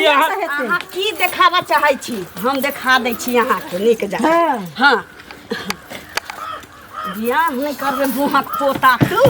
लिअ बढ़िआँ अहाँ। से हेतै। अहाँ की देखाबऽ चाहै छी हम देखा दै छी अहाँके नीक जकाँ। हँ। हँ, बियाह नहि करबै मुँहक पोता तू।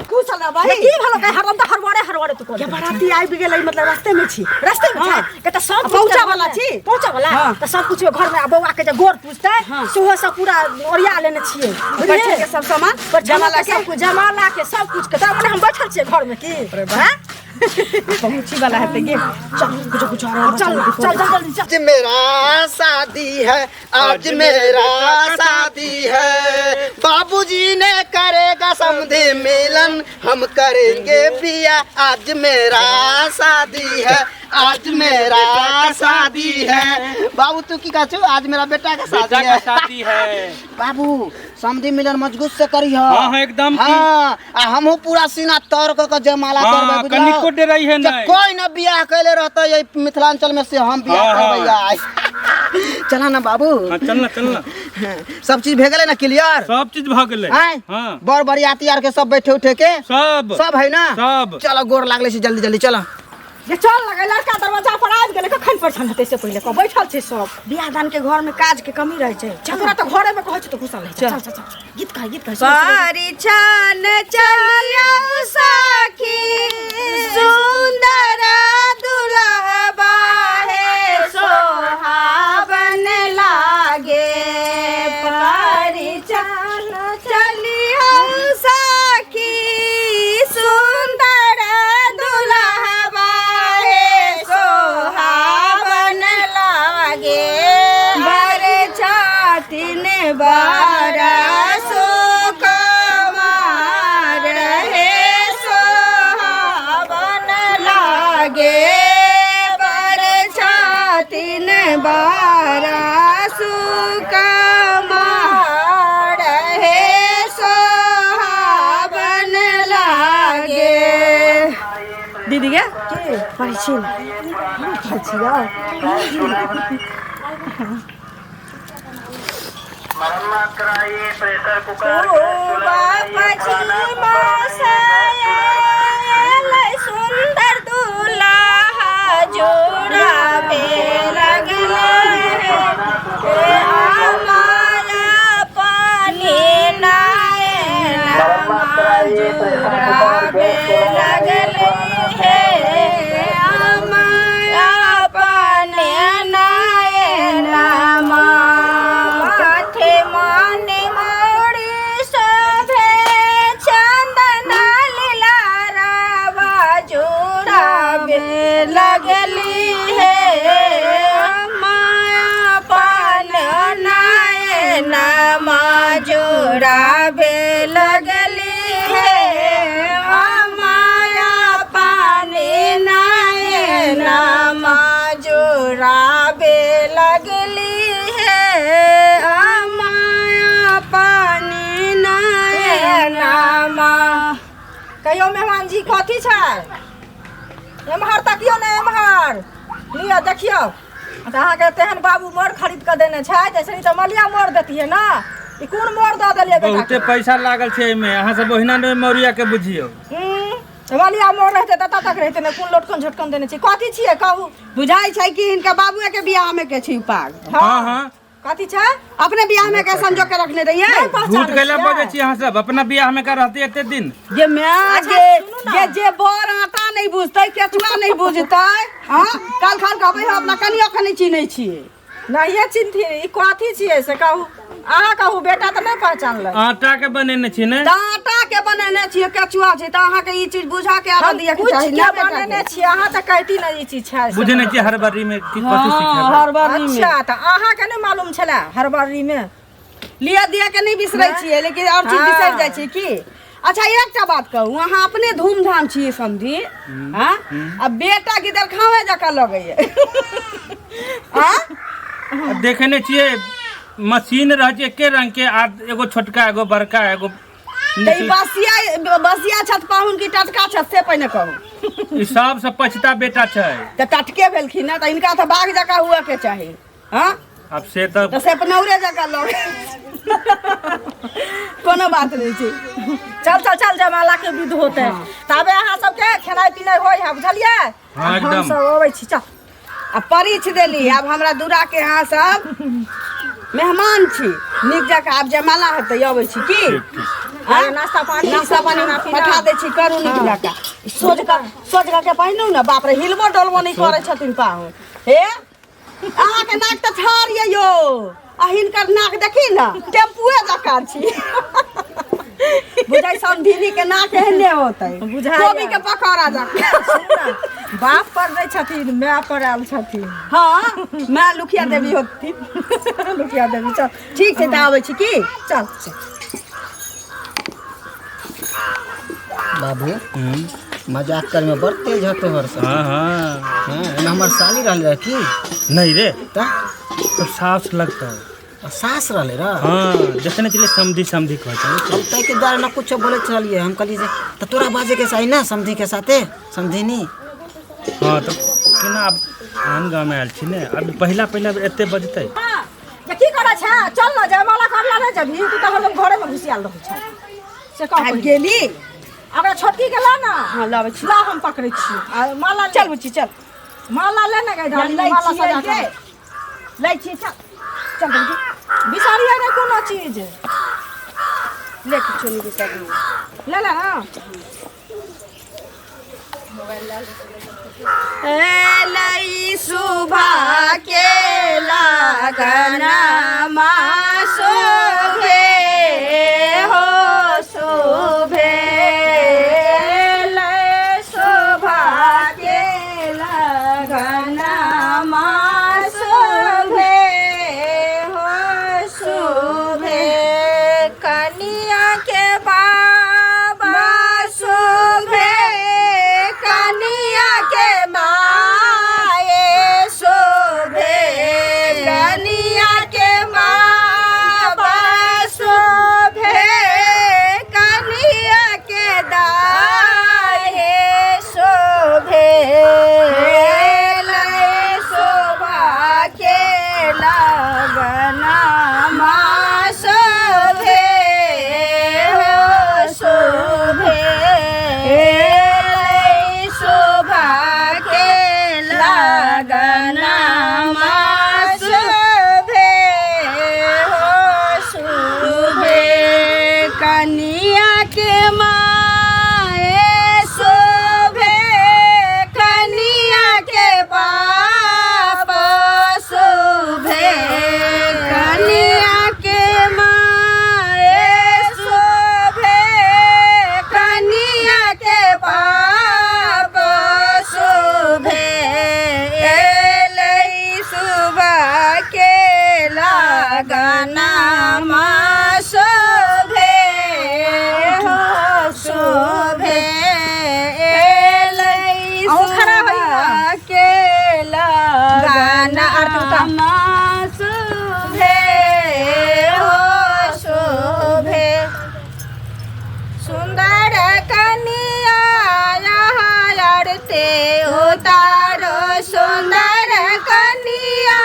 कुशल रह। की भेलो के हरदम तऽ हरबड़े हरबड़े तू के बराती आबि गेलै, मतलब रास्ते में छी। रास्ते में हाँ। छै के तऽ सब पहुँचा वाला छी। पहुँचा वाला। हाँ। तऽ सब कुछ घर में आ बौआ के जे गोर पूछतै हाँ। सेहो सब पूरा ओरिया लेने छियै। बैठे के सब सामान जमा के सब कुछ, जमाला के सब कुछ के। तऽ मने हम बैठल छियै घर में की? हैं? पहुँची वाला हेतै गे। चल, कुछ कुछ और। चल चल चल, जल्दी चल। आज मेरा शादी है, आज मेरा शादी है, बाबूजी ने करेगा समधि मिलन, हम करेंगे पिया। आज मेरा शादी है, आज मेरा शादी है। बाबू, तू की कहै छौ? आज मेरा बेटा का बेटा शादी का है। शादी है। बाबू, समधि मिलन मजबूत से करी। हाँ हाँ, एकदम की। हाँ, आ हमहू पूरा सीना तर क के जयमाला हाँ, करबै। कनिको डरै है जे नहि। कोई न बियाह कैले रहतै एहि मिथिलांचल में से हम बियाह हाँ, करबै आइ। चला ना बाबू। हाँ, चल ना, चल ना। सब चीज भे गेलै ना क्लियर? सब चीज भऽ गेलै। आँय? हाँ। बड़ बरियाती आर के सब बैठे उठे के सब सब है ना? सब। चलो, गोर लागले से जल्दी जल्दी चलो। जे चल लगे, लड़का दरवाजा पर आबि गेलै, कखन परेशान हेतै से पहिले कह, बैठल छै सब। बियाह दान के घर में काज के कमी रहै छै। चल, तोरा तऽ घरे में कहै छै तऽ घुसल रहै छै। चल चल चल, गीत कह, गीत कह। परिछन चलियौ सखी, सुन्दर दुल्हबा हे सोहावन लागे। परिछन चलियौ सखी, सुन्दर दुल्हबा हे सोहावन लागे। बर छातिन बर सुकुमार हे सोहावन लागे। बर छातिन बर सुकुमार हे सोहावन लागे। दीदी गे, पढ़ै छी ने? पढ़ै छियै। मरम्मत कराइए प्रेशर कुकर। पछिमा से आयल सुन्दर दुल्हा जोड़ाबे लगले हे। आमाया पानी नायना जुड़ाबे लगले हे। आमाया पानी नायना माथे माने मोड़ी शोभे चंदन लीला रावा जुड़ाबे लगली हे। माया पान नायना जोड़ाबे लगली हे। माया पानी नायना जोड़ाबे लगली हे। माया पानी नायना। कहियो मेहमान जी, कथी छै? एम्हर तकियौ ने, एम्हर लिअ, देखियौ तऽ अहाँके तेहन बाबू मोर खरीद कऽ देने छै, जैसे तऽ मलिया मोर देतियै ने, ई कोन मोर दऽ देलियै बेटा? बहुते पैसा लागल छै एहिमे, अहाँ सब ओहिना नहि मौरिया के बुझियौ। तऽ मलिया मोर रहतै तऽ तक रहतै ने। कोन लोटकन झोटकन देने छै? कथी छियै, कहू। बुझाइ छै कि हिनका बाबुए के बियाह में के छै पाग। हाँ हाँ। कथी छै? अपने बियाह में के संजोग के रखने रहियै। नहि पहचानै झूठ कैला छियै। बजै छी अहाँ सब? अपना बियाह में का रहती एते दिन? जे माय अच्छा, जे सुनू ना। जे जे बर आटा नहि बुझतै, केचुआ नहि बुझतै। हाँ, काल खाल कहबै हम अपना कनियो के नहि चिन्है छियै। नहिये चिन्हथिन। ई कथी छियै से कहू, अहाँ कहू, बेटा तऽ नहि पहचानलक। आटा के बनेने छी ने? तऽ आटा के बनेने छियै, केचुआ छै, तऽ अहाँके ई चीज बुझा के आबऽ हम दिअ के कुछ चाही के ने बेटा बनेने के। छियै, अहाँ तऽ कहती ने ई चीज छै से। बुझे नहि छियै हड़बड़ी में की कथी सिखेबै। हड़बड़ी में। अच्छा, तऽ अहाँके नहि मालूम छलै हड़बड़ी में? लिअ दिअ के नहि बिसरै छियै, लेकिन आओर चीज हाँ। बिसरि जाइ छियै की? अच्छा, एकटा बात कहू, अहाँ अपने धूमधाम छियै समधी, हाँ, आ बेटा गिदर खावे जकाँ लगैया, हाँ? देखे नहि छियै, मशीन रहै छै एके रंग के, आ एगो छोटका, एगो बड़का, एगो तऽ ई बसिया बसिया छत पाहुन की टटका छत, से पहिने कहू। ई सबसँ पछता बेटा छै। तऽ टटके भेलखिन ने, तऽ हिनका तऽ बाघ जकाँ हुअ के चाही, हाँ? आब से तऽ तऽ से पनौरे जकाँ लगे। कोनो बात नहि छै। चल चल चल, जमाला के विध होते, ताबे अहाँ सबके खेनाइ पिनाइ होइ है, बुझलियै? हाँ, एकदम। हम सब अबै छी, चल। आ परिछ देली। आब हमरा दूरा के अहाँ सब मेहमान छी, नीक जकाँ आब जयमाला हेतै, अबै छी की? आँ? नाश्ता पानी, नाश्ता पानी पठा दै छी, करू नीक जकाँ। सोझ कऽ सोझ कऽ के पहिनू ने। बाप रे, हिलबो डोलबो नहि करै छथिन पाहुन। हे, अहाँके नाक तऽ ठाढ़ यऽ यौ, आ हिनकर नाक देखी ने, टेम्पुए जकाँ छी। बुझाइ समधिनी के नाक एहने होतै। बुझाइए। कोबी के पकौड़ा जकाँ। बाप पर नहि छथिन, माय पर आयल छथिन। हाँ, माय लुखिया देवी होथिन। लुकिया देवी, चल। ठीक छै, तऽ आबै छी की? चल। बाबू, मजाक करे में बड़ तेज है तोहर सब। हाँ हाँ। हाँ, एमे हमर साली रहल रहे की? नहीं रे। तऽ? तो सास लगता है। आ, सास रहले रह? हाँ, देखने चले समधी समधी कहै छलै। हम ताहि के द्वारा ना कुछो बोले छलिए, हम कहलिए जे तऽ तोरा बाजे के चाही ना समधी के साथे, समधिनी। हाँ, तऽ केना आब आन गाँवमे आयल छी ने, अभी पहिला पहिला बेर एते बजतै। हाँ, जे की करै छै? चल ने, जयमाला करला नहि जबही तू तऽ हरदम घरेमे घुसियाल रहै छै, से कह। आबि पहिले। गेली। ओकरा छोटकी के ला ना। हाँ, लाबै छी। ला, हम पकड़ै छी आ माला ले। चल बुच्ची, चल। माला ले ने गई ढाली, लै माला छियै सजा गे। के लै छियै, चल चल बुच्ची। बिसारिए नहि कोनो चीज। ले, किछो नहि बिसरलहुँ। ले ले ना। लई सुबह के लगन शोभे हो शोभे, लय शोभा के लगन शोभे हो शोभे, कनिया के बाबा शोभे, कनिया के माए शोभे, कनिया के बाबा शोभे, कनिया के दाए शोभे, लय शोभा के लगन शोभे हो शोभे, लय शोभा के लगन शोभे हो शोभे, कनिया के माए शोभे, कनिया के बाप शोभे, कनिया के माए शोभे, कनिया के बाप शोभे, एलै सुबह के लगना शोभे हो शोभे, एलै अहूँ खड़ा होइए। सुबह के गाना आरती उतार। लगना शोभे हो शोभे, सुंदर कनिया यहाँ आरती उतारो, सुंदर कनिया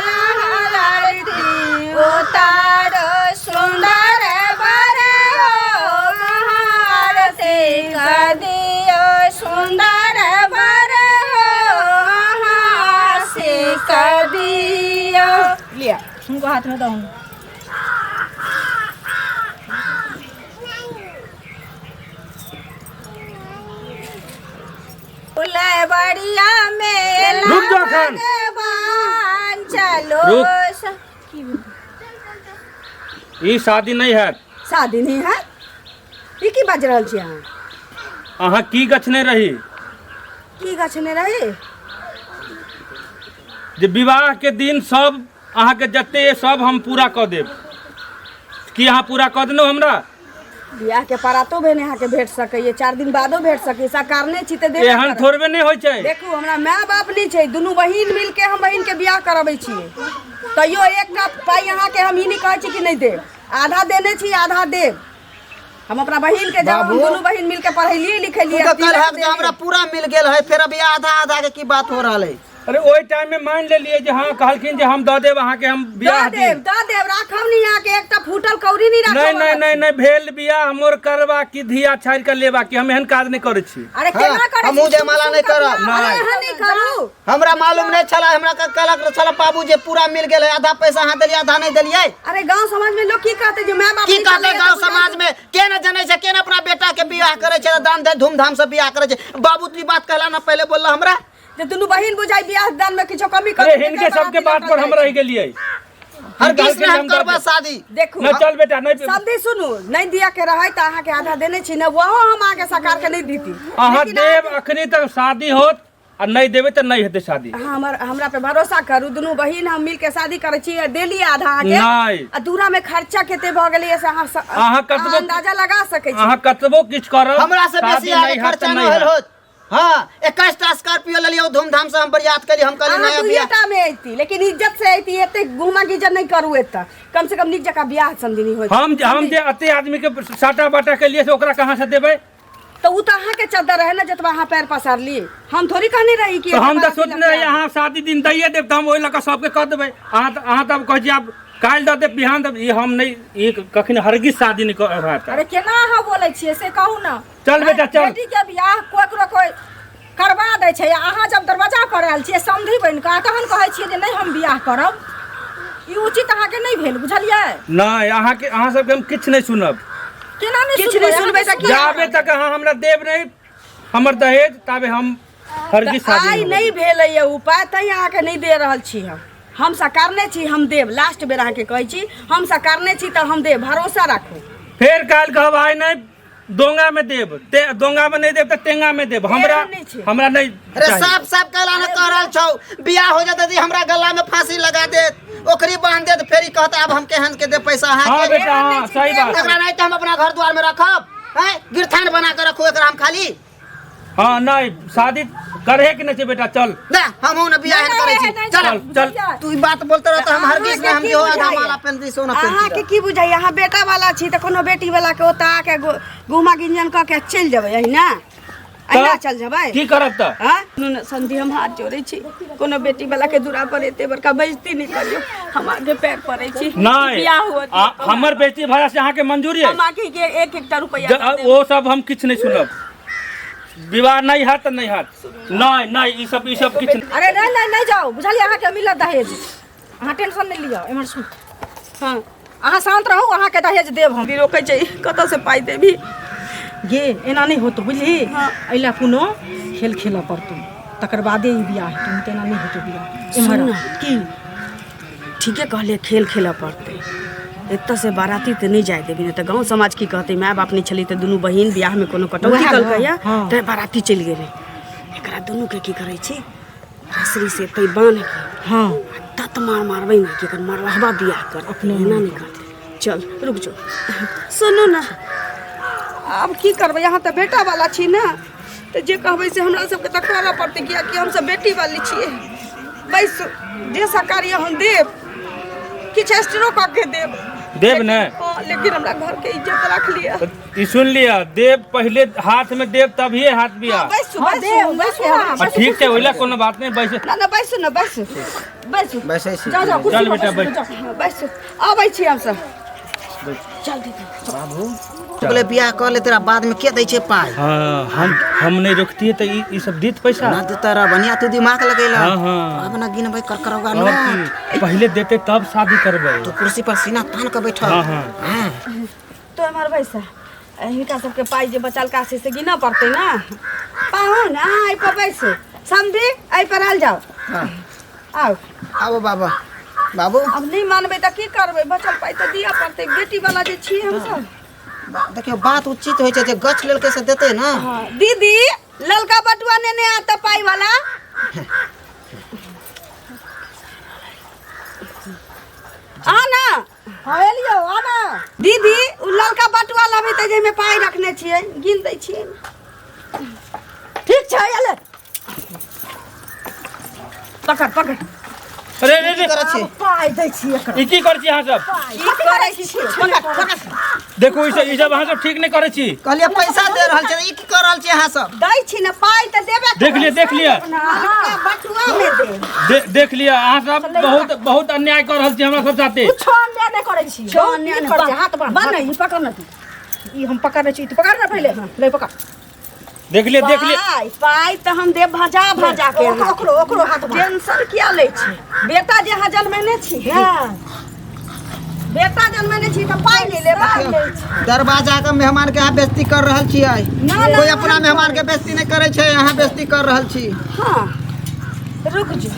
यहाँ आरती उतारो, सुंदर बर हो आरती कर दियो, सुंदर बर हो आरती कर दियो। लिया। हुनको हाथमे दहूँ। फुलबरिया में रुक जाओ एखन। भगवान चलो। रुक। ई शादी नहि हैत। शादी नहीं है? ई की बाजि रहल छी अहाँ? अहाँ की गछने रही? की गछने रही? जे विवाह के दिन सब अहाँके जते सब हम पूरा कऽ देब, की अहाँ पूरा कऽ देलहुँ हमरा? बियाह के परातो भेने अहाँके भेट सकैए, 4 दिन बादो भेट सकैए, साकारने छी तऽ देबे एहन करब। थोड़बे नहि होइ छै। देखू, हमरा माय बाप नहि छै, दुनू बहिन मिलके हम बहिन के बियाह करबै छियै, तैयो एकटा पाइ अहाँके हम ई नहि कहै छी कि नहि देब। आधा देने छी, आधा देब। हम अपना बहिन के जब हम बाबू। दुनू बहिन मिलके पढ़ेलियै तू लिखेलियै, तऽ तिलक कल जे देलियै। हमरा पूरा मिल गेल है, फेर अभी आधा आधा के की बात हो रहल है? अरे ओहि टाइम में मान लेलिए जे हाँ कहलखिन जे हम दऽ देब अहाँके हम बियाह दऽ देब दिन। दऽ देब, राखब नहीं अहाँके, एकटा फूटल कौड़ी नहीं राखब। नहीं नहीं नहीं नहीं, भेल बियाह हमर करबा की धिया छाड़ि के लेबा की, हम एहन काज नहीं करै छी। अरे केना हाँ, करै हमहूँ छी? जयमाला नहि करब। अरे एहन नहीं करू। हमरा मालूम नहीं छला, हमरा कहलक छला बाबू जे पूरा मिल गेल है, आधा पैसा अहाँ देलियै आधा नहीं देलियै। अरे गांव समाज में लोग की कहते जे my बाप की नहीं कहते चलैया गांव तऽ बुझाइ समाज में? के न जनै छै, के न अपना बेटा के बियाह करै छै, दान दे धूमधाम से बियाह करै छै। बाबू तू ई बात कहला ना पहले बोलला हमरा जे दुनू बहिन बुझाइ बियाह दान में किछो कमी अरे करू। हिनके सबके बात पर हम रहि गेलियै। हरगिज कहलखिन नहीं हम हम दऽ करबै देब। शादी। देखू नहीं चल बेटा, नहीं समझी सुनू, नहीं दिया के रहै तऽ अहाँके आधा देने छी ने, वहो हम अहाँके सकार के नहीं दीती। अहाँ लेकिन देब अखनी तक शादी होत, आ नहीं देबै तऽ नहीं हेतै शादी। अहाँ हमरा पे भरोसा करू, दुनू बहिन हम मिल के शादी करै छी, देली आधा अहाँके। नहि। आ दूरा में खर्चा कते भऽ गेलै से अहाँ अहाँ कतबो- अहाँ अंदाजा लगा सकै छी। अहाँ कतबो किछु करब, हमरा से बेसी शादी अहाँके नहि हैत खर्चा तऽ नहि नहि होल हैत। होत। हाँ, 21टा स्कॉर्पियो लेलियै, धूमधाम से हम बरियात केलियै, हम कहलियै अहाँ नया दुइये बियाह। टा में अयती, लेकिन इज्जत से अयती, एते घुमा गिजन नहीं करू, एतऽ कम से कम नीक जकाँ बियाह समझनी होइत। हम जे एते आदमी के साटा बाटा केलियै से ओकरा कहाँ से देबै? तऽ उ तऽ अहाँके चद्दर रहै ने, जतबा अहाँ पैर पसारली, हम थोड़ी कहने रही कि तऽ हम तऽ एते सोचने रही अहाँ शादी दिन दैये देब तऽ हम ओहि लऽ कऽ सबके कऽ देबै। अहाँ तऽ कहै छी आब काल्हि दऽ देब बिहान देब, ई हम नहि, ई कखन हरगिज शादी नहि होयत। अरे केना अहाँ बोलै छियै से कहू ने। चल बेटा चल। बेटी के बियाह कोइ कोइ करवा दै छै, अहाँ जब दरवाजा पर आयल छियै समधी बनि कऽ तहन कहै छियै जे नहि हम बियाह करब, ई उचित अहाँके नहि भेल, बुझलियै? नहि, अहाँके अहाँ सबके हम किछु नहि सुनब। केना नहि किछु नहि सुनबै तऽ की? जाबे तक अहाँ हमरा देब नहि हमर दहेज ताबे हम हरगिज शादी आइ नहि नहि भेलैए उपाय, तैँ अहाँके नहि दे रहल छी। हम सकारने छी, हम देब, लास्ट बेर अहाँके कहै छी, हम सकारने छी तऽ हम देब, भरोसा राखू। फेर काल्हि कहब आइ नहि दोंगा में देब, दोंगा में नहीं देब तऽ टेंगा में देब। हमरा एहन नहि छै। हमरा नहीं अरे चाही। साफ साफ कहला ना कह रहल छौ, बियाह हो जाता हमरा गला में फांसी लगा देत, ओकरी बांध देत, फेर ई कहत आब हम केहन के दे पैसा अहाँ हाँ के। बेटा, हाँ सही बात। एकरा नहीं तो हम अपना घर द्वार में रखब, हैं गिरथान बना के रखू एकरा हम खाली। हाँ नहीं शादी करे के नहीं छै बेटा, चल ना हम ना बियाह नहीं, करै छी, नहीं, नहीं, चल चल चल। तू ई बात बोलते रह त हम हरगिज ना, हम अहाँके जो की आधा बुझाइए? माला पेन दी सोना पेन अहाँके की बुझाइए? अहाँ बेटा वाला छी तऽ कोनो बेटी वाला के ओतऽ आके घुमा गिंजन कऽ के चलि जेबै, अहिना अहिना चल जेबै? की करब तऽ? हाँ? सुनू ने संधि, हम हाथ जोड़ै छी, कोनो बेटी वाला के दूरा पर एते बड़का बेइज्जती नहि करियौ, हम अहाँके पैर पड़ै छी। नहीं बियाह हुअ दियौ। हमर बेटी भरा से अहाँके मंजूरी है? हम अहाँके एक एकटा रुपैआ दऽ देब। ओ सब हम किछु नहीं सुनब, विवाह नहीं हैत तऽ नहीं हैत। नहीं नहीं, ई सब, ई सब किछु नहीं। अरे नहीं नहीं नहीं जाओ, बुझलियै? अहाँके मिलत दहेज, अहाँ टेंशन नहि लिअ। एम्हर सुन, हाँ अहाँ शान्त रहू, अहाँके दहेज देब हम। रोकै छै, कतऽ से पाइ देबही गे? एना नहि होतौ, बुझली? हाँ। एहि लए कोनो खेल खेलऽ पड़तौ, तकर बादे ई बियाह हेतौ, नहि तऽ एना नहि हेतौ बियाह। एम्हर सुन आ। ना। की? ठीके कहलियै, खेल खेलऽ पड़तै। एतऽ से बाराती तऽ नहि जाय देबी, नहि तऽ गाँव समाज की कहतै, माय बाप नहि छलै तऽ दुनू बहिन बियाहमे कोनो कटौती वएह ने, कलकै या हाँ। तऽ बाराती चलि गेलै। एकरा दुनूके की करै छी, रसरी से एतै बान्हि के हाँ आ तत मार मारबै ने कि एकर मरवाहबा बियाह कर, अपने एना नहि करतै। चल रुक जो, सुनू ने, आब की करबै? अहाँ तऽ बेटा वाला छी ने, तऽ जे कहबै से हमरा सबके तऽ करऽ पड़तै, किएकि हमसब बेटी वाली छियै। बैसू, जे सरकार यऽ हम देब, किछु एक्स्ट्रो कऽ के देब। देब ने? हँ, लेकिन हमरा घरके इज्जत राख लिअ। ई सुन लिअ, देब पहिले हाथ में देब तभिए हाथ बियाह। हँ, बैसू। हँ, बैसू, देब, बैसू अहाँ, आ, ठीक छै, ओहि लए कोनो बात नहि, बैस। ना ना, बैसू ने, बैसू बैसू। बैसै छी। जाओ जाओ, कुर्सी चल पर बेटा, बैसू, बैठ। जाओ। हँ, बैसू, अबै छी हमसब, चल दीदी। बाबू बोले बियाह कर ले, तेरा बाद में के दै छै पाइ? हाँ, हम नहीं रोकतिए तऽ ई सब देत पैसा। ना देता रह, बढ़िया तू दिमाग लगेला। हाँ, हाँ। अब ना गिनबै करकरौगा और नोट। की, पहिले देते तब शादी करबै। तू कुर्सी पर सीना तान के बैठल। हाँ, हाँ। हाँ। तो हमार पैसा हिनका सबके पाइ जे बचलका से से गिनऽ पड़तै ने। पाहुन, अहाँ एहि पर बैसू, समधी एहि पर आयल जाउ। हाँ। आउ। आबो बाबा, बाबू। अब नहि मानबै तऽ की करबै? बचल पाइ तऽ दिअ पड़तै, बेटी वाला जे छियै हमसब। देखियौ, बात उचित होइ छै, जे गछ लेलकै से देतै ने। हाँ, दीदी, ललका बटुआ नेने आ तऽ पाइ वाला आ ना। हाँ एलियो, आ ना। दीदी, उ ललका बटुआ लेबै तऽ जाहिमे पाइ रखने छियै, गिन दै छियै। ठीक छै, एले। पकड़ पकड़। अरे अरे अरे, करै छी? आब पाइ दै छी एकरा। ई की करै छी अहाँ सब? की करै छी? पकड़ पकड़। देखू ई सब, ई सब अहाँ सब ठीक नहि करै छी। कहलियै पैसा दे रहल छै, ई की कर रहल छी अहाँ सब? दै छी ने पाइ तऽ देबे। देख लिअ, देख लिअ। अहाँके बटुआ मे दे। देख लिअ, अहाँ सब बहुत बहुत अन्याय कऽ रहल छी हमरा सब साथे। कुछो अन्याय नहि करै छी। छो अन्याय नहि करै छी। हाथ बान्ह। बन, ई पकड़ न तू। ई हम पकड़ने छी, तू पकड़ ने पहिले, ले पकड़। देख लिअ, देख लिअ। पाइ, पाइ तऽ हम देब भजा भजा के। ओकरो ओकरो ओकरो हाथ बान्ह। टेंशन किया लै छी? बेटा जे अहाँ जन्मेने छी। हँ। बेटा जन्मेने छी तऽ पाइ नहि लेबै? दरवाजा के मेहमान के अहाँ बेइज्जती कर रहल छियै। ना, ना। कोई अपना मेहमान के बेइज्जती नहि करै छै, अहाँ बेइज्जती कर रहल छी। हाँ, रुक जो।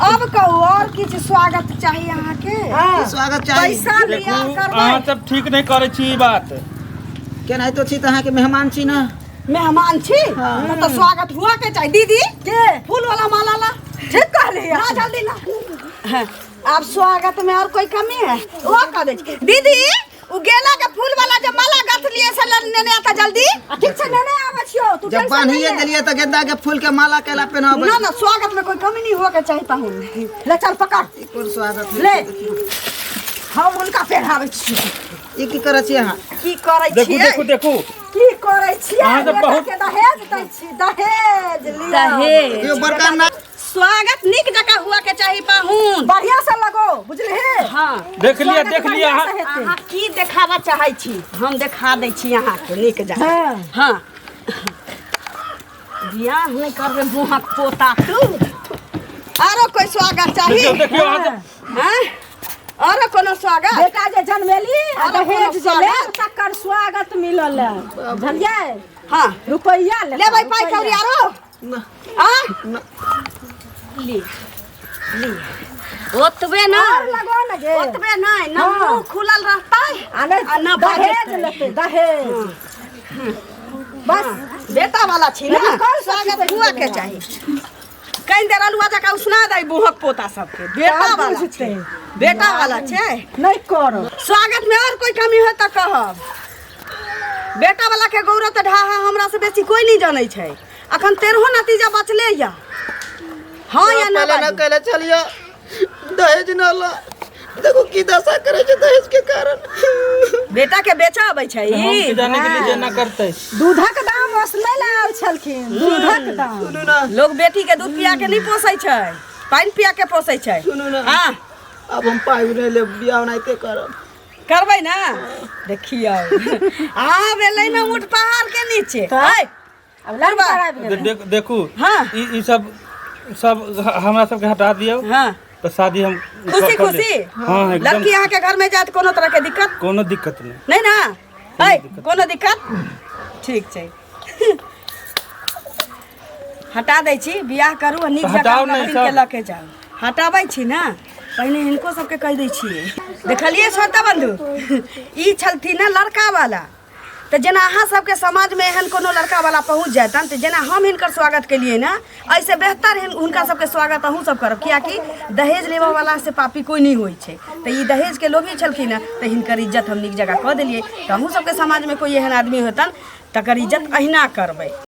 अब कहू, और किछु स्वागत चाही अहाँके? हँ। की स्वागत चाही? पैसा देखू, लिया करबै। अहाँ सब ठीक नहि करै छी ई बात। केनाहितो छी तऽ अहाँके मेहमान छी ने। मेहमान छी हाँ। तऽ स्वागत हुआ के चाही। दीदी के फूल वाला माला ला। ठीक कहली। ला जल्दी ला। हाँ, आब स्वागत में और कोई कमी है वो कह दे छी। दीदी, उ गेला के फूल वाला जे माला गथ लिए से लेने आता जल्दी। आ, ठीक छै, नेने आबै छियौ तू। जब टेंशन बान्हिए नहि ले। देलियै तऽ गेंदा के फूल के माला केला पहनाबै? ना ना, स्वागत में कोई कमी नहीं हुआ के चाही पाहुन। ले चल, पकड़। ई कोन स्वागत है? ले, हम हुनका पहिराबै छी। ई की करै छी अहाँ? की करै देखू। छियै? देखू, देखू। की करै छियै? अहाँ तऽ बेटा बहुत- के दहेज दै छी, दहेज लिअ। दहेज। यो बड़का ना। स्वागत नीक जकाँ हुआ के चाही पाहुन। बढ़िया से लगो, बुझलिही? हाँ। देख लिअ, स्वागत देख लिअ बढ़िया अहाँ। से हेतै। अहाँ की देखाबऽ चाहै छी, हम देखा दै छी अहाँके नीक जकाँ। हाँ। हाँ, बियाह नहि करबै मुँहक पोता तू। आरो कोई स्वागत चाही? देखियौ, देखियौ अहाँ सब। हाँ, आरो कोनो स्वागत? बेटा जे जनमेली आ अरे दहेज जे कोनो लेब तकर स्वागत मिलल है, बुझलियै? हाँ। रुपैआ लेतै, लेबै पाइ रुपैआ। कौड़ी आरो? ना। आ ना। ली ली, ओतबे ना। और लगो ने गे। ओतबे नहि न। हाँ। मुँह खुलल रहतै आ नहि आ न दहेज बाजतै। लेतै, दहेज बस। बेटा वाला छी ने। लेकिन कौन सा स्वागत चीज हुआ के देबै? चाही। कहीं देर अलुआ जकाँ उसना दै मुँहक पोता सबके। बेटा तब वाला बुझतै। छै, बेटा वाला छै। नहि करब। स्वागत में और कोई कमी हो तऽ कहब। बेटा वाला के गौरव तऽ ढाहा हमरा से बेसी कोई नहीं जानै छै। अखन तेरहो नतीजा बचले या हाँ या ना? पहले ना बाजू। कहले चलियो दहेज न ला, देखो की दशा करे छै दहेज के कारण। बेटा के बेचा अबै छै हम ई। की जाने के लिए जे ना करतै। दूधक दाम ओसलै लए आयल छलखिन, दूधक दाम। सुनू ना। लोग बेटी के दूध पिया के नहीं पोसै छै, पानि पिया के पोसै छै। सुनू ना। हाँ। अब हम पाइ नहि लेब, बियाह ओनाहिते करब। करबै ना? देखियौ, आब एलै ना ऊँट पहाड़ के नीचे। तऽ? ऐ, आब लड़का आबि गेलै। देखू। हाँ। ई ई सब सब हमरा सबके हटा दियौ। हाँ। तऽ शादी हम खुशी कर लेब। खुशी? हाँ, एकदम। लड़की अहाँ के घर में जात कोनो तरह के दिक्कत? कोनो दिक्कत नहि। नहीं ना? ऐ, कोनो दिक्कत? ठीक छै, हटा दै छी। बियाह करू आ नीक तऽ जकाँ हटाउ नहि लड़की के सब। लऽ के जाउ। हटाबै छी ने, पहिने हिनको सबके कहि दै छियै। देखलियै श्रोता बंधु, ई छलथिन ने लड़का वाला। तऽ जेना अहाँ सबके समाजमे एहन कोनो लड़का वाला पहुँच जायतन, तऽ जेना हम हिनकर स्वागत केलियै ने, एहिसँ बेहतर हुनका सबके स्वागत अहूँ सब करब, कियाकि दहेज लेबऽ वाला से पापी कोइ नहि होइ छै। तऽ ई दहेजके लोभी छलखिन हँ, तऽ हिनकर इज्जत हम नीक जकाँ कऽ देलियै। तऽ अहूँ सबके समाजमे कोइ एहन आदमी होतन, तकर इज्जत अहिना करबै।